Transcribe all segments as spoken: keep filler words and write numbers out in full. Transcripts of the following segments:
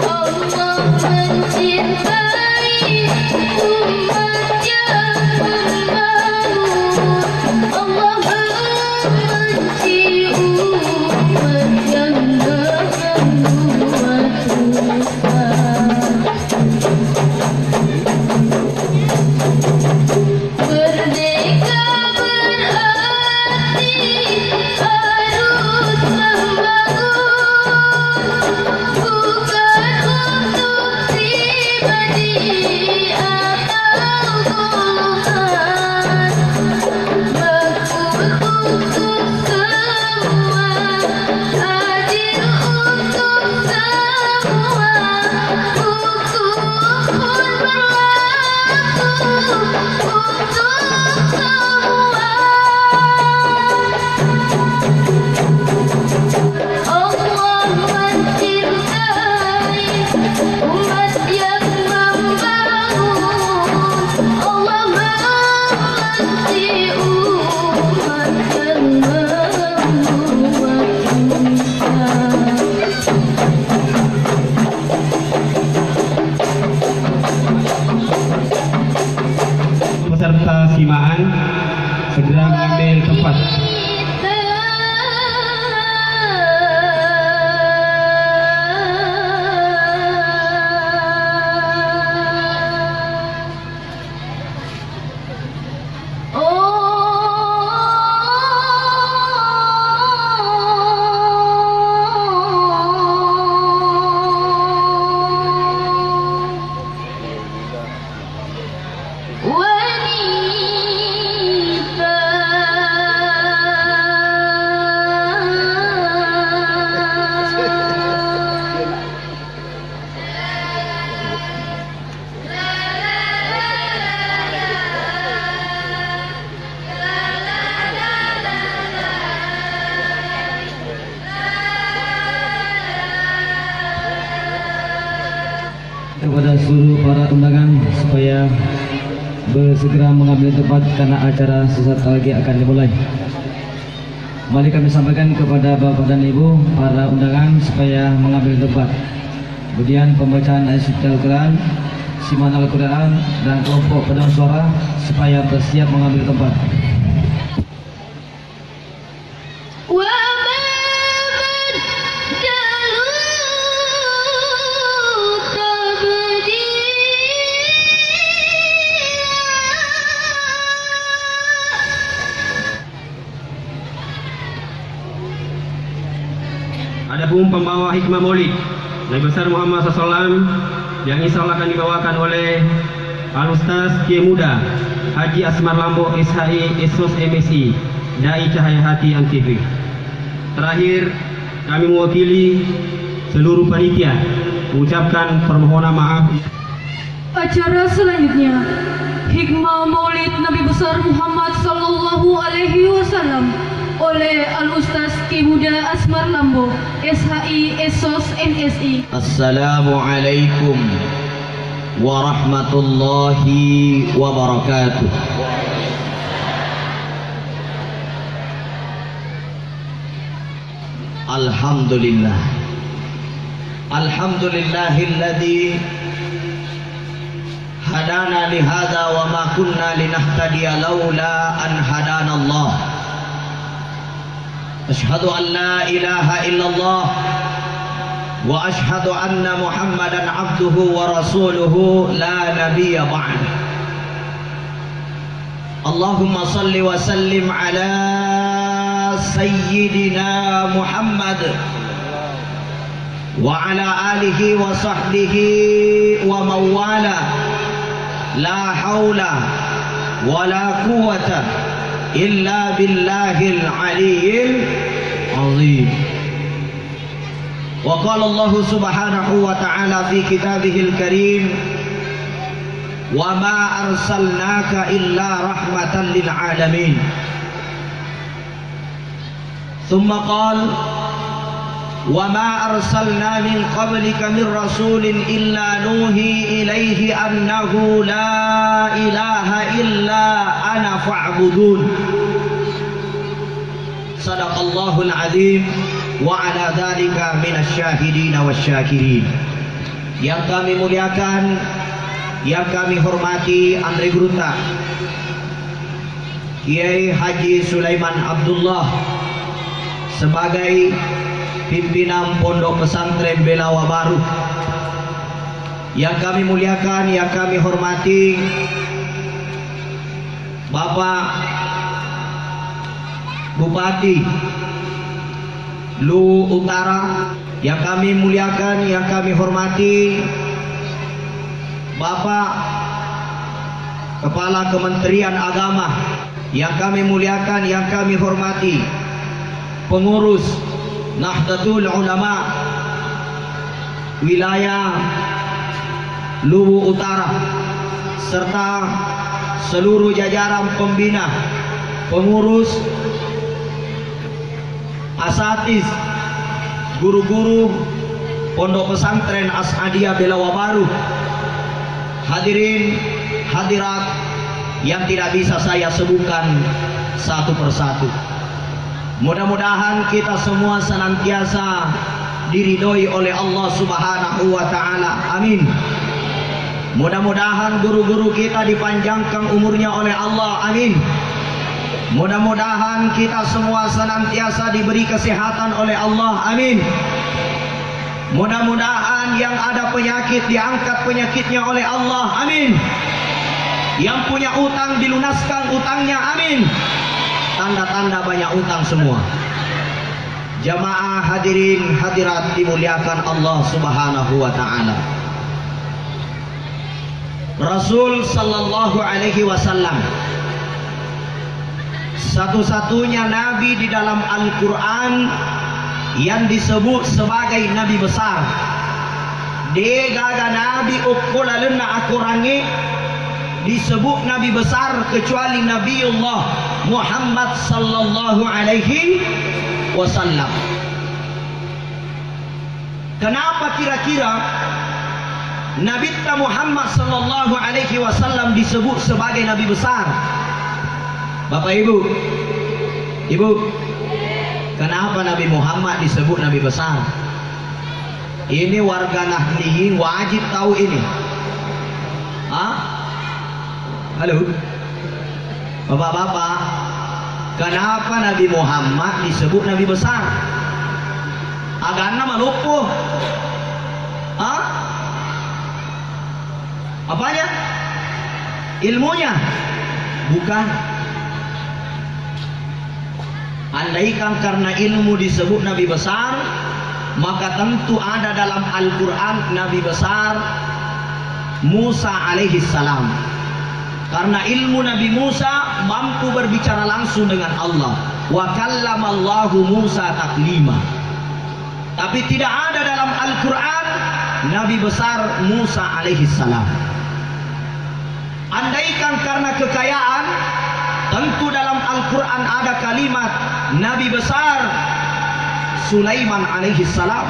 Allah mencintai umat yang membangun. Allah membenci umat yang membuat susah. Merdeka berarti harus membangun, bukan untuk pribadi atau golongan. Makmur untuk semua, adil untuk semua, hukum pun berlaku untuk semua. Allah mencintai umat yang membangun. Allah membenci umat yang membuat susah. Peserta simaan segera mengambil tempat. Kepada seluruh para undangan supaya bersegera mengambil tempat karena acara sesaat lagi akan dimulai. Mari kami sampaikan kepada Bapak dan Ibu para undangan supaya mengambil tempat. Kemudian pembacaan ayat suci Al-Quran, simaan Al-Quran, dan kelompok pedoman suara supaya bersiap mengambil tempat. وما بدلوا تبديلا. Adapun pembawa hikmah Maulid Nabi besar Muhammad sallallahu alaihi wasallam yang insya Allah akan dibawakan oleh Al Ustaz Kiai Muda Haji Asmar Lambo, S H I, S Sos, M Si, Dai Cahaya Hati, Antv. Terakhir, kami mewakili seluruh panitia mengucapkan permohonan maaf. Acara selanjutnya, Hikmah Maulid Nabi Besar Muhammad sallallahu alaihi wasallam oleh Al Ustaz Kiai Muda Asmar Lambo, S H I, S Sos, M Si. Assalamualaikum warahmatullahi wabarakatuh. Alhamdulillah. Alhamdulillahilladzi hadana lihadza wa ma kunna linahtadiya laula an hadanallah. Asyhadu an la ilaha illallah wa asyhadu anna Muhammadan abduhu wa rasuluhu la nabiyya ba'dah. Allahumma salli wa sallim ala sayyidina Muhammad wa ala alihi wa sahbihi wa mawala. La haula wa la quwwata illa billahil aliyyil azim. Wa qala Allahu subhanahu wa ta'ala fi kitabihil karim, "Wa ma arsalnaka illa rahmatan lil alamin." Thumma qala, "Wa ma arsalna min qablika min rasulin illa nuhi ilaihi annahu la ilaha illa ana fa'budun." Sadaqallahul azim. wa ala dzalika minasy syahidina wasy syakirin. Yang kami muliakan, yang kami hormati, Anre Gurutta, Kiai Haji Sulaiman Abdullah sebagai pimpinan Pondok Pesantren Belawa Baru. Yang kami muliakan, yang kami hormati, Bapak Bupati Luwu Utara, yang kami muliakan, yang kami hormati, Bapak Kepala Kementerian Agama, yang kami muliakan, yang kami hormati, pengurus Nahdlatul Ulama wilayah Luwu Utara, serta seluruh jajaran pembina, pengurus, asatiz, guru-guru Pondok Pesantren As'adiyah Belawa Baru, hadirin hadirat yang tidak bisa saya sebutkan satu persatu. Mudah-mudahan kita semua senantiasa diridhoi oleh Allah Subhanahu wa Ta'ala. Amin. Mudah-mudahan guru-guru kita dipanjangkan umurnya oleh Allah. Amin. Mudah-mudahan kita semua senantiasa diberi kesehatan oleh Allah. Amin. Mudah-mudahan yang ada penyakit diangkat penyakitnya oleh Allah. Amin. Yang punya utang dilunaskan utangnya. Amin. Tanda-tanda banyak utang semua. Jamaah hadirin hadirat dimuliakan Allah Subhanahu wa Ta'ala. Rasul sallallahu alaihi wasallam satu-satunya nabi di dalam Al-Quran yang disebut sebagai nabi besar. Degaga nabi okko lalenna akorangnge disebut nabi besar kecuali Nabiullah Muhammad sallallahu alaihi wasallam. Kenapa kira-kira Nabitta Muhammad sallallahu alaihi wasallam disebut sebagai nabi besar? Bapak Ibu, Ibu, kenapa Nabi Muhammad disebut nabi besar? Ini warga Nahdliyin wajib tahu ini. Hah? Halo? Bapak-bapak, kenapa Nabi Muhammad disebut nabi besar? Aganna maloppo. Hah? Apanya? Ilmunya? Bukan. Andaikan karena ilmu disebut nabi besar, maka tentu ada dalam Al-Quran nabi besar Musa alaihi salam. Karena ilmu Nabi Musa mampu berbicara langsung dengan Allah. Wa kallamallahu Musa taklima. Tapi tidak ada dalam Al-Quran Nabi besar Musa alaihi salam. Andaikan karena kekayaan, tentu dalam Al-Quran ada kalimat Nabi besar Sulaiman alaihi salam.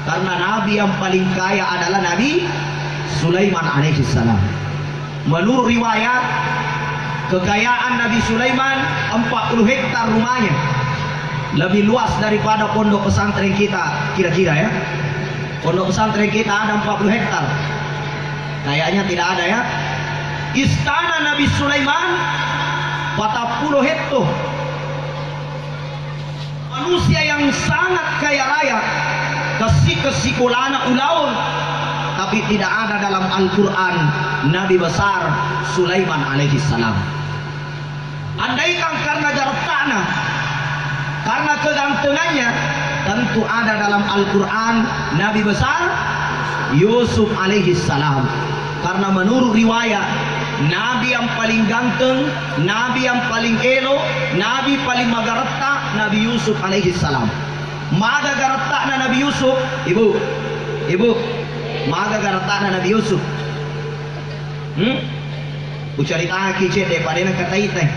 Karena Nabi yang paling kaya adalah Nabi Sulaiman alaihi salam. Menurut riwayat, kekayaan Nabi Sulaiman empat puluh hektar rumahnya. Lebih luas daripada pondok pesantren kita, kira-kira ya. Pondok pesantren kita ada empat puluh hektar. Kayaknya tidak ada ya. Istana Nabi Sulaiman patappulo hekto. Manusia yang sangat kaya raya, kessi-kessi bolana ulaon, tapi tidak ada dalam Al-Quran Nabi besar Sulaiman alaihi salam. Andaikan karena garettana, karena kegantengannya, tentu ada dalam Al-Quran Nabi besar Yusuf alaihi salam. Karena menurut riwayat, Nabi yang paling ganteng, Nabi yang paling elo, Nabi paling magaretta, Nabi Yusuf alaihi salam. Maga garettana Nabi Yusuf, Ibu, Ibu, maga garettana Nabi Yusuf. Hmm? Ucaritaki cedde, pada nengka taitai.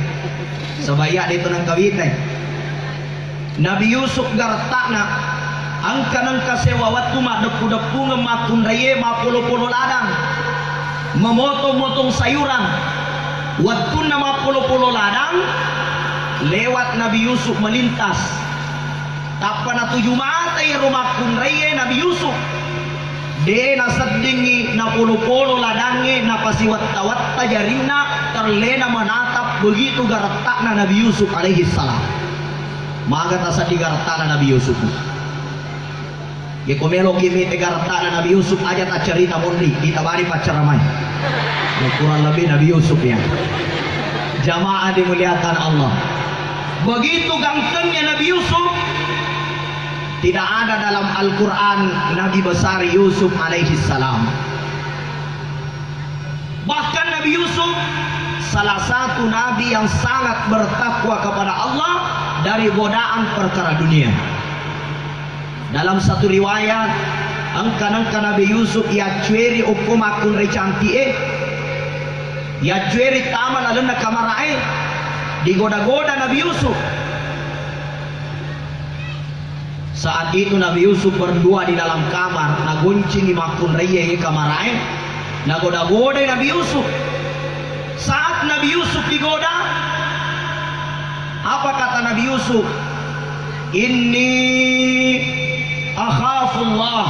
Sabaya de to nengka witai. Nabi Yusuf garettana, engka nengka sewa wettu maddeppu-deppungeng makkunraie mappolo-polo ladang, memotong-motong sayuran. Wettunna mappolo-polo ladang, lewat Nabi Yusuf melintas. Tappa natuju mata iyaro makkunraié Nabi Yusuf. Dé naseddingngi napolo-polo ladangnge, napasiwetta-wetta jarinna, terléna menatap begitu garetta'na Nabi Yusuf alaihi salam. Maga tasedding garetta'na Nabi Yusuf. Yeko meloki mite garetta'na Nabi Yusuf, aja taccarita monri, kita bali paccaramai. Ya, kurang lebih Nabi Yusuf ya. Jamaah dimuliakan Allah. Begitu gantengnya Nabi Yusuf, tidak ada dalam Al-Quran Nabi besar Yusuf alaihi salam. Bahkan Nabi Yusuf salah satu nabi yang sangat bertakwa kepada Allah dari godaan perkara dunia. Dalam satu riwayat, engka-, engka Nabi Yusuf yaccueri okko makkunrai canti'e, yaccueri tama lalenna kamara'e, digoda-goda Nabi Yusuf. Saat itu Nabi Yusuf berdua di dalam kamar, nagoncingi makkunraiye kamara'e, nagoda-godai Nabi Yusuf. Saat Nabi Yusuf digoda, apa kata Nabi Yusuf? "Inni akhafullah."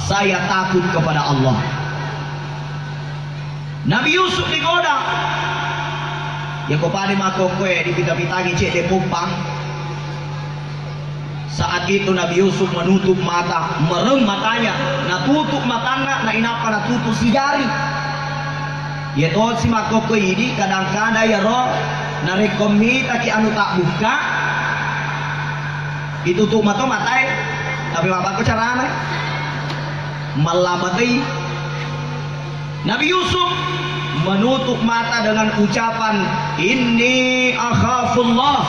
Saya takut kepada Allah. Nabi Yusuf digoda. Yako pada makkokkoe dipita-pitangi cedde poppang. Saat itu Nabi Yusuf menutup mata, merem matanya, natutup matanna, nainappa natutup si jari. Iya tosi makkokko idi, kadang-kadang iyaro narekko mitaki anu tabbukka, ditutup mato matae, tapi mabbakko carana. Mallamatei. Nabi Yusuf menutup mata dengan ucapan, "Inni akhafullah."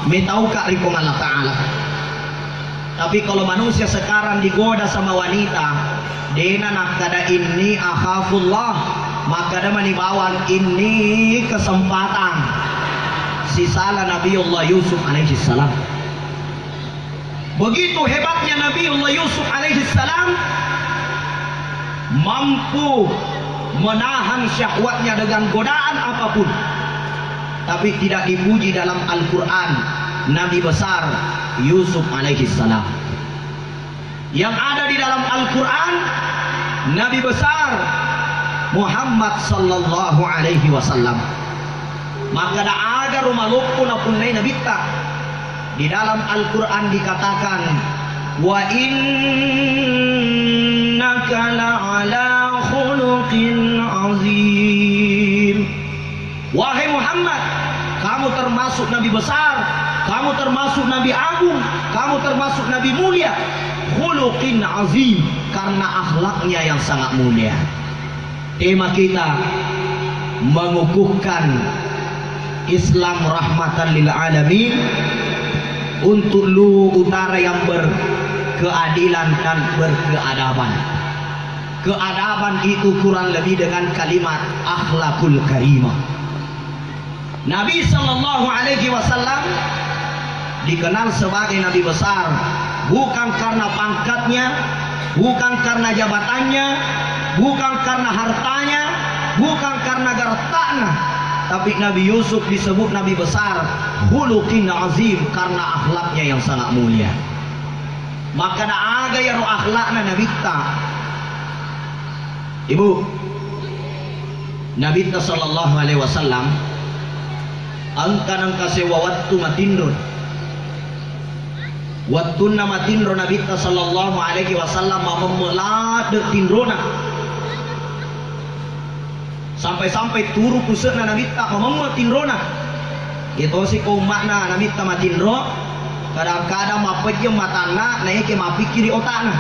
Metauka ri Puang Allah Ta'ala. Tapi kalau manusia sekarang digoda sama wanita, dena nakkada, "Inni akhafullah," makkada mani bawang, "Ini kesempatan." Sisala Nabiullah Yusuf alaihi salam. Begitu hebatnya Nabiullah Yusuf alaihi salam, mampu menahan syahwatnya dengan godaan apapun. Tapi tidak dipuji dalam Al-Quran Nabi besar Yusuf alaihi salam. Yang ada di dalam Al-Quran, Nabi besar Muhammad sallallahu alaihi wasallam. Makkada aga ro maloppo napunnai nabitta. Di dalam Al-Quran dikatakan, "Wa innaka la'ala khuluqin azim." Wahai Muhammad, kamu termasuk nabi besar, kamu termasuk nabi agung, kamu termasuk nabi mulia. Khuluqin azim, karena akhlaknya yang sangat mulia. Tema kita mengukuhkan Islam rahmatan lil alamin untuk Luwu Utara yang berkeadilan dan berkeadaban. Keadaban itu kurang lebih dengan kalimat akhlakul karimah. Nabi sallallahu alaihi wasallam dikenal sebagai nabi besar, bukan karena pangkatnya, bukan karena jabatannya, bukan karena hartanya, bukan karena garetta'na, tapi Nabi Yusuf disebut nabi besar, khuluqin azim, karena akhlaknya yang sangat mulia. Makkada aga iyaro akhlakna nabitta? Ibu, Nabitta sallallahu alaihi wasallam engka nengka sewwa wettu matinro. Wettunna matinro Nabitta sallallahu alaihi wasallam mamemme ladde tinrona. Sampai-sampai turu puse'na Nabitta mamemme tinrona. Iya tosi ko umma'na Nabitta matinro, kadang-kadang mappejjeng matanna, naeke mappikkiri otakna.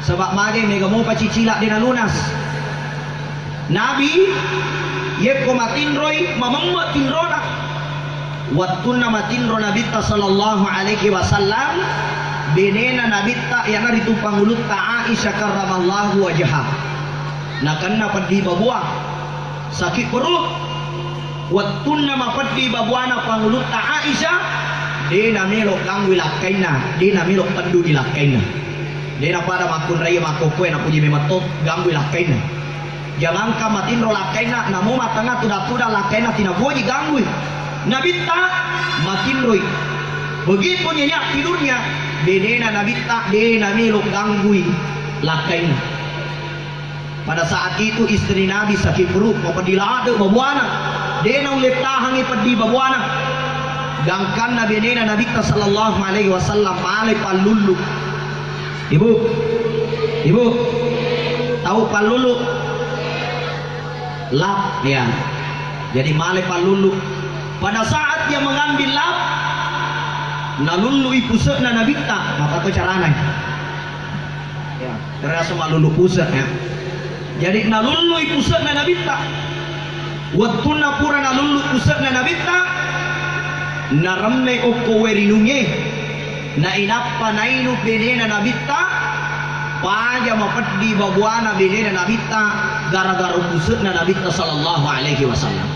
Saba' mage mega mopa cicila de nalunas. Nabi, yekko matinroi, mamemme tinrona. Wettunna matinro Nabitta sallallahu alaihi wasallam, benena Nabitta iyanaritu pangulutta Aisyah karramallahu wajha. Nakenna peddi babua, sakit perut. Wettunna mapeddi babuana pangulutta Aisyah, de namelo ganggui lakkainna, de namelo tedduni lakkainna. De napada makkunrai makkokkoe napuji memetto ganggui lakkainna. Jangankan matinro lakkainna, namo matengnga tudang-tudang lakkainna tinaboji ganggui. Nabitta matinroi. Begitu nyenyak tidurnya, benena Nabitta de namelo ganggui lakkainna. Pada saat itu istri Nabi sakit perut, mapeddi ladde babuana. De naulle tahangi peddi babuana. Gangkanna benena Nabitta sallallahu alaihi wasallam male pallullu. Ibu, ibu, tahu pallullu? Lap, ya. Jadi male pallullu. Pada saat dia mengambil lap, nalullui puse'na Nabitta, maka to carana. Ya, terasa malullu puse', ya. Jadi nalullui puse'na Nabitta. Wettunna pura nalullu puse'na Nabitta, naremme okko wae rinungnge. Nainappa nainu benena Nabitta, paja mapeddi babuana benena Nabitta gara-gara puse'na Nabitta sallallahu alaihi wasallam.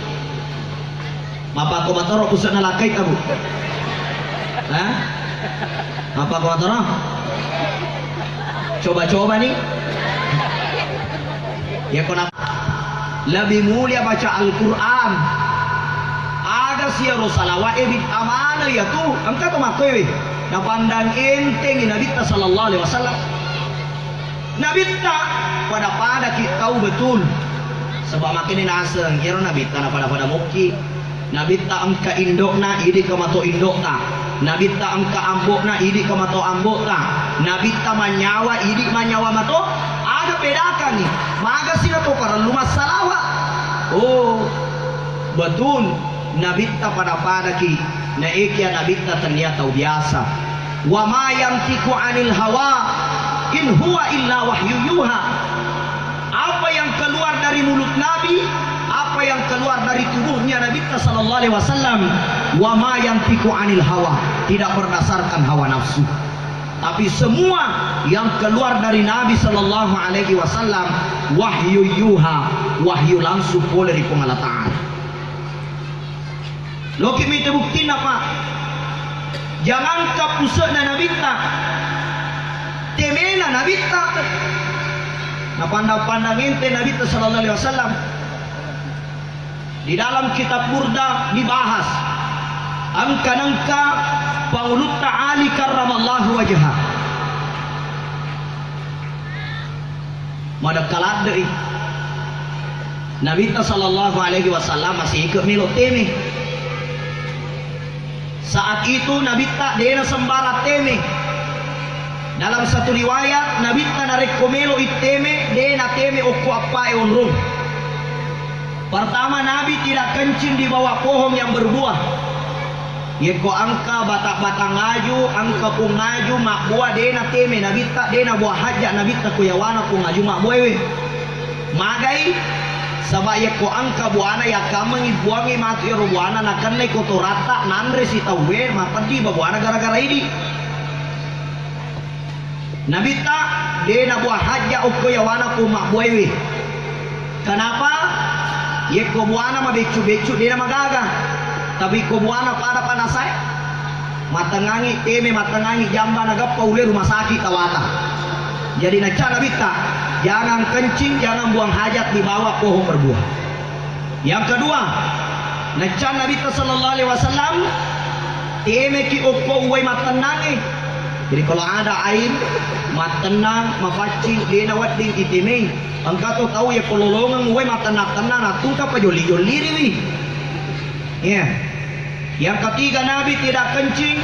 Mappakko matoro puse'na lakkaita, Bu? Hah? Mappakko matoro? Coba-coba nih. Ya kona lebih mulia baca Al-Quran. Ada siaro salawat ebit amana ya tu. Engka to makkoe we. Napandang enteng Nabitta sallallahu alaihi wasallam. Nabitta pada-pada ki tau betul. Sebab makanya naseng, iro Nabitta na pada-pada mokki. Nabitta engka indokna, idi ke mato indokta. Nabitta engka ambokna, idi ke mato ambokta. Nabitta manyawa, idi manyawa mato. Ada pedakangi. Maga sih na to parellu massalawa. Oh, betul. Nabitta pada-pada ki. Na ekia Nabitta tania tau biasa. Wa ma yantiqu anil hawa in huwa illa wahyu yuha. Apa yang keluar dari mulut Nabi, apa yang keluar dari tubuhnya Nabi sallallahu alaihi wasallam, wa ma yantiqu anil hawa, tidak berdasarkan hawa nafsu. Tapi semua yang keluar dari Nabi sallallahu alaihi wasallam wahyu yuha, wahyu langsung pole ri Puang Allah Ta'ala. Loki mita buktina, Pak. Jangankan puse'na Nabitta, temena Nabitta. Napandang-pandang ente Nabitta sallallahu alaihi wasallam. Di dalam kitab Burda dibahas, engka-nengka Pangulutta Ali karramallahu wajhah. Madekka ladde'i. Nabitta sallallahu alaihi wasallam masih ikut melo teme. Saat itu Nabitta dena sembarang teme. Dalam satu riwayat, Nabitta narekko melo itteme, dena teme okko appae onrong. Pertama, Nabi tidak kencing di bawah pohon yang berbuah. Yekko engka bata-batang aju, engka pung aju mabbua, dena teme Nabitta, dena buang hajja Nabitta ko yawana pung aju mabbua ewe. Magai, saba yekko engka buana yakkammengi buangi matu ero buana nakennai kotoratta nanre sitauwe mapeddi ba buana gara-gara idi. Nabitta de nabuang hajja okko yawana pung mabbuaewe. Kenapa? Yekko buana mabeccu-beccu de namagaga. Tapi ko buana pada panasae, matengngangi teme, matengngangi jamba nagappa ule rumah sakit tawata. Jadi nacca Nabitta, jangan kencing, jangan buang hajat di bawah pohon berbuah. Yang kedua, nacca Nabitta sallallahu alaihi wasallam, temeki okko uwai mattennangnge. Jadi kalau ada air mattennang, mapaccing, de nawedding itemei. Engka to tau yekko lolongeng uwai mattennang-tennang, nattuta pajolli-jolliriwi. Iya. Yang ketiga, Nabi tidak kencing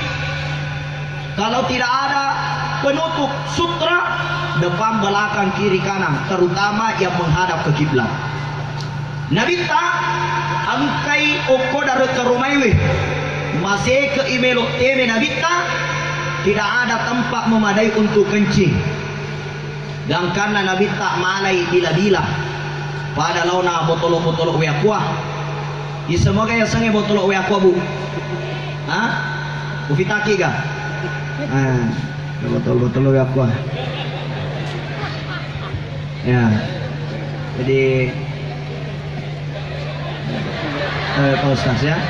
kalau tidak ada penutup sutra depan belakang kiri kanan, terutama yang menghadap ke kiblat. Nabitta engkai okko darekka romaewe, maseke imelo teme Nabitta, tidak ada tempat memadai untuk kencing. Gangkanna Nabitta malai bila-bila pada laona botolo-botolo we akua. Isemoga yasengnge botolo we akua, Bu? Ha? Ufitaki ga? Ah, botolo-botolo we akua. Ya. Jadi, eh, Pak Ustaz ya,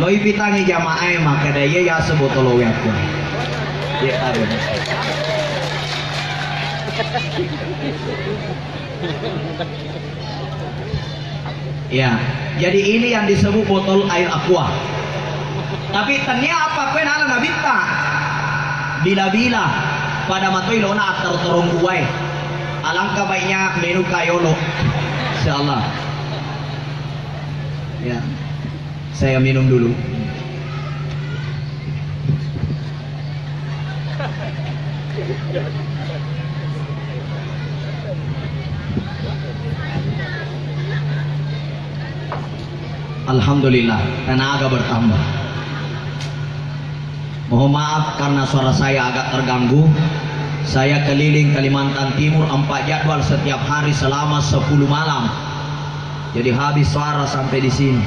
lo ipitangi jamaah e, maka da iya yase botolo we akua. Ya, aduh. Ya, jadi ini yang disebut botol air aqua. Tapi tennia apa koe nala nabitta? Bila-bila pada matoi lona attaro-tarong uwae. Alangkah baiknya menu kayolo. Insyaallah. Ya. Saya minum dulu. Alhamdulillah, tenaga bertambah. Mohon maaf karena suara saya agak terganggu. Saya keliling Kalimantan Timur empat jadwal setiap hari selama sepuluh malam. Jadi habis suara sampai di sini.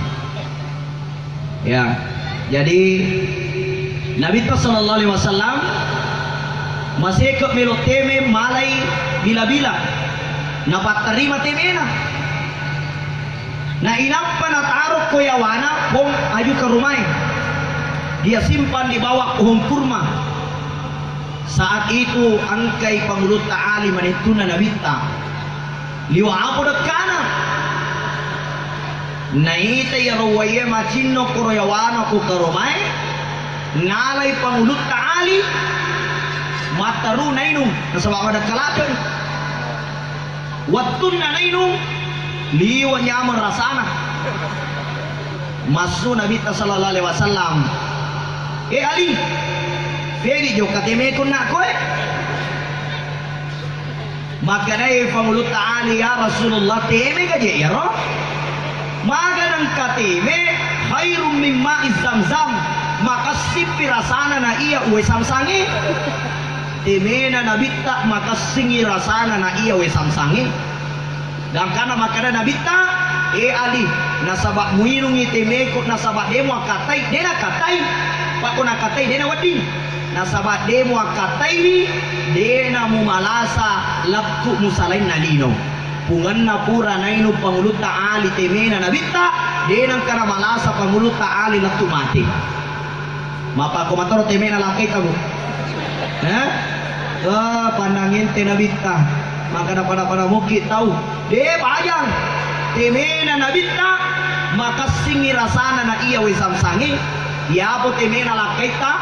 Ya. Jadi Nabitta sallallahu alaihi wasallam maseke melo teme malai bila-bila. Napatterima temena. Na inappa nataro ko yawana, Pong, aju karumae. Dia simpan di bawah pohon kurma. Saat itu engkai Pangulutta Ali manettunna Nabitta. Liwa apo dekkana? Naita iyaro uwae macinno koro yawana ko karomae, nalai Pangulutta Ali, matteru nainung, nasaba madekkalakeng. Wettunna nainung, liwa nyameng rasana. Massu Nabitta sallallahu alaihi wasallam, "Eh Ali, fegi jokka temeku nakkoe?" Makkedai Pangulutta Ali, "Ya Rasulullah, teme gaje iyaro? Maga nengka teme, khairum min ma'i zamzam, makessippi rasana na iya uwe samsange." Temena Nabitta makessingi rasana na iya uwe samsange. Gangkana makkeda Nabitta, "Eh Ali, nasaba muinungi temeku, nasaba de muakkatai." De nakkatai, pakko nakkatai de nawedding. Nasaba de muakkataiwi, de namumalasa lekku musalainna lino. Pungenna pura nainung Pangulutta Ali temena Nabitta, de nengka namalasa Pangulutta Ali lettu mate. Mappakko matoro temena lakkaita, Bu? Eh? Eh, pandang ente Nabitta. Maka pada-pada mukki tau. De bajang. Temena Nabitta makessingi rasana na iya we samsange. Iyapo temena lakkaita,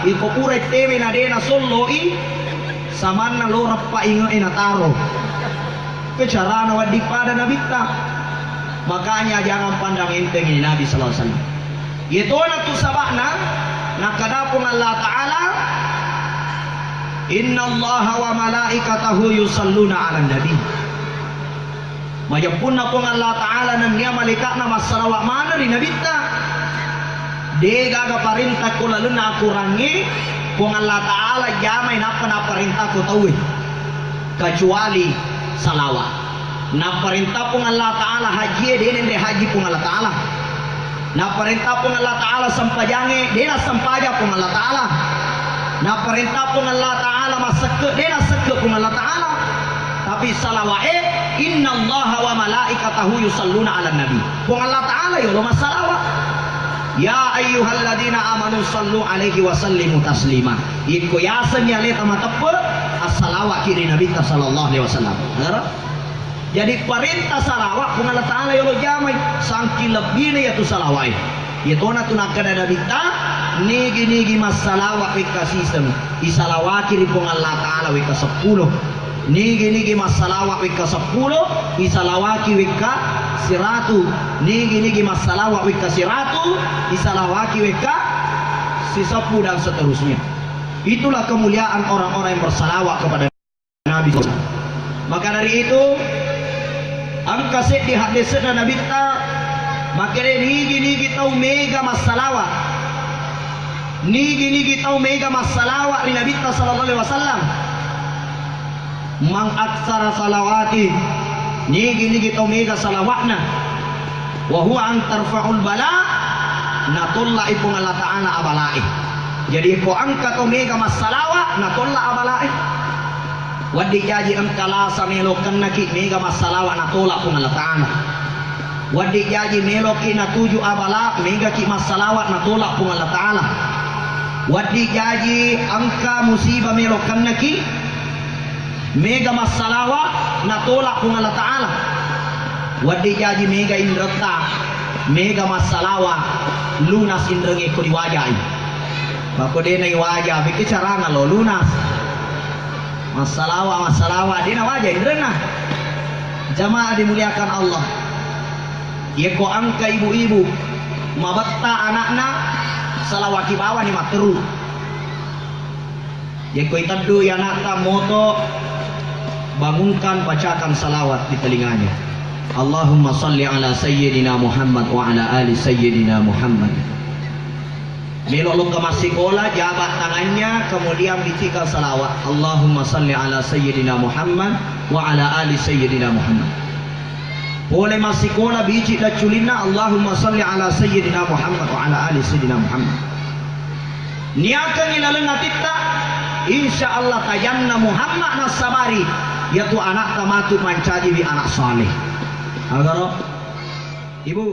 iko pura teme na de nasolloi, samanna lo rappa inge'e nataro. Ke carana wedding pada Nabitta. Makanya jangan pandang enteng ini Nabi sallallahu alaihi wasallam. Yetona tu sabakna, nakkeda Puang Allah Ta'ala, "Innallaha wa malaikatahu yusalluna 'alan nabi." Majeppunna Puang Allah Ta'ala nennia malaikatna massalawa maneng ri Nabitta. De gaga parenta ko lalenna akurangnge Puang Allah Ta'ala jamai nappa napparenta ko tauwe, kecuali salawa. Napparenta Puang Allah Ta'ala hajie, de nenre haji Puang Allah Ta'ala. Napparenta Puang Allah Ta'ala sempajangnge, de nassempajang Puang Allah Ta'ala. Napparenta Puang Allah Ta'ala massekke, de nassekke Puang Allah Ta'ala. Tapi salawa'e, "Innallaha wa malaikatahu yusalluna 'alan nabi." Puang Allah Ta'ala yolo massalawa. "Ya ayyuhalladzina amanu sallu alaihi wa sallimu taslima." Iko yasengngi aleta mateppe, assalawaki ri Nabitta sallallahu alaihi wasallam. Ngerti? Jadi parenta salawa Puang Allah Ta'ala yolo jamai, sangking lebbina iyatu salawai. Iyatona tu nakkeda Nabitta, nigi-nigi massalawa wekka siseng, isalawaki ri Puang Allah Ta'ala wekka seppulo. Nigi-nigi massalawa wekka seppulo, isalawaki wekka siratu. Nigi-nigi massalawa wekka siratu, isalawaki wekka siseppu dan seterusnya. Itulah kemuliaan orang-orang yang bersalawat kepada Nabi. Maka dari itu, engka seddi haddese'na Nabitta, makkeda nigi-nigi tau mega massalawa, nigi-nigi tau mega massalawa ri Nabitta sallallahu alaihi wasallam. "Man aksara salawati," nigi-nigi tau mega salawatna, "wa huwa an tarfa'ul bala," natollai Puang Allah Ta'ala abalae. Jadi ko engka to mega massalawa, natolla abalae. Wedding jaji engka lasa melo kennaki mega massalawa, natola Puang Allah Ta'ala. Wedding jaji meloki natuju abala, megaki massalawa, natola Puang Allah Ta'ala. Wedding jaji engka musibah melo kennaki, mega massalawa, natola Puang Allah Ta'ala. Wedding jaji mega inretta, Mega massalawa lunas inrengnge ko diwajai. Mako de' naiwaja, bekke carana lo lunas. Massalawa, massalawa, de' nawaja inrenna. Jamaah dimuliakan Allah. Yeko engka ibu-ibu mabetta anakna, salawaki bawani matteru. Yekko iteddui anakta moto, bangunkan, bacakan salawat di telinganya. Allahumma salli ala Sayyidina Muhammad wa ala ali Sayyidina Muhammad. Melo lokka massikola, jabat tangannya, kemudian bicikkan salawat. Allahumma salli ala Sayyidina Muhammad wa ala ali Sayyidina Muhammad. Pole massikola, bicik dacculinna, Allahumma salli ala Sayyidina Muhammad wa ala ali Sayyidina Muhammad. Niakengngi laleng atitta, insya Allah tajanna Muhammad nassabari, yatu anakta matu mancajiwi anak saleh. Agaro, Ibu,